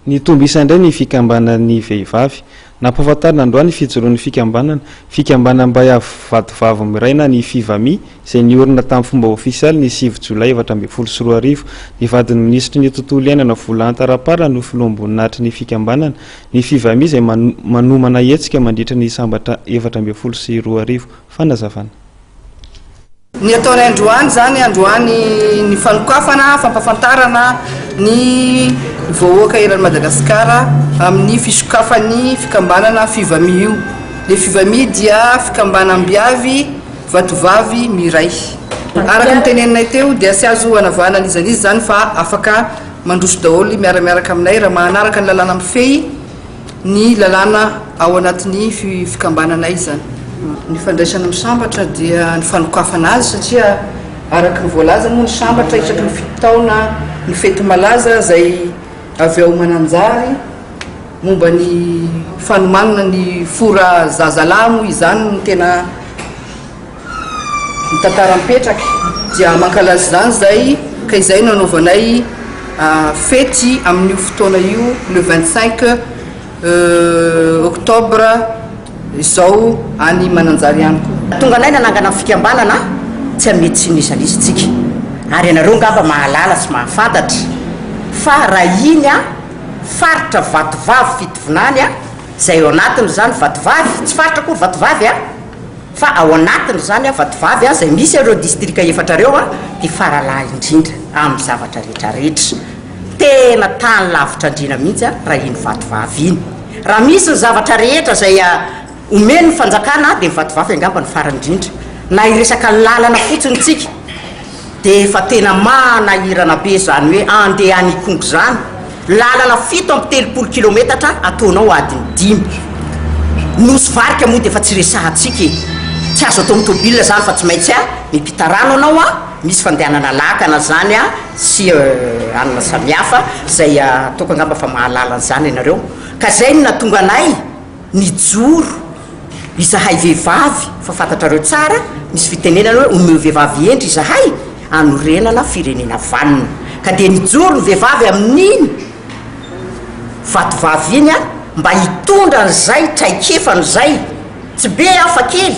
Nitombo isa indray ny fikambanan'ny vehivavy. Nampahafantarina androany ny fijoroan'ny fikambanana, Fikambanam-bahiavy Vatovavy Miray na ny Fivami, izay niorina tamin'ny fomba ofisialy ny 9 jolay 2014. Ny vadin'ny minisitry ny Tontolo iainana Volanta Rapala no filoham-boninahitry ny fikambanana, ny Fivami izay manomana hetsika mandritra ny Sambatra 2014. Fanazavana. Ny ataonay androany izany, androany ny fanokafana, fampahafantarana ny vahoaka eran'i Madagasikara amin'ny fisokafan'ny fikambanana Fivami io. Le Fivami dia fikambanam-biavy vatovavy miray. Araka ny teneninay teo dia tsy azo anavahana an'iza n'iza izany fa afaka mandroso daholo miara-miaraka aminay raha manaraka ny lalàna mifehy ny lalàna ao anatin'ny fikambananay izany. Ny fandraisana amin'ny sambatra dia ny fanokafana azy satria araka ny voalaza moa ny sambatra isaky ny fito taona ny fety malaza izay avy ao Mananjary momba ny fanomanana ny fora zazalahy moa izany no tena Ny tantara mipetraka dia mankalaza izany izay ka izay no anaovanay fety amin'io fotoana io le 25 octobre izao any Mananjary ihany koa. Tonga anay nanangana ny fikambanana tsy hanome tsiny iza n'iza tsika ary ianareo ngamba mahalala sy mahafantatra fa raha iny a faritra Vatovavy Fitovinany a izay ao anatiny izany Vatovavy tsy faritra akory Vatovavy a Fa ao anatiny izany a Vatovavy a izay misy ireo distrika efatra ireo a dia faralahy indrindra amin'ny zavatra rehetra rehetra. Tena tany lavitra andriana mihitsy a raha iny Vatovavy iny. Raha misy ny zavatra rehetra izay omeny ny fanjakana dia ny Vatovavy angamba no farany indrindra. Na hiresaka lalana fotsiny tsika. Dia efa tena manahirana be izany hoe andeha any Ikongo izany, lalana 37 kilometatra ataonao adiny dimy. Nosy Varika moa dia efa tsy resahantsika e! Tsy azo atao amin'ny tôbila izany fa tsy maintsy miampita rano anao an, misy fandehanana lakana izany an, sy hanina samihafa izay ataoko angamba fa mahalala an'izany ianareo. Ka izay no nahatonga anay Nijoro izahay vehivavy fa fantatrareo tsara, misy fitenenana hoe omeo vehivavy hendry izahay hanorenana firenena vanona. Ka dia nijoro ny vehivavy amin'iny vatovavy iny mba hitondra an'izay traikefany izay, tsy be aho fa kely.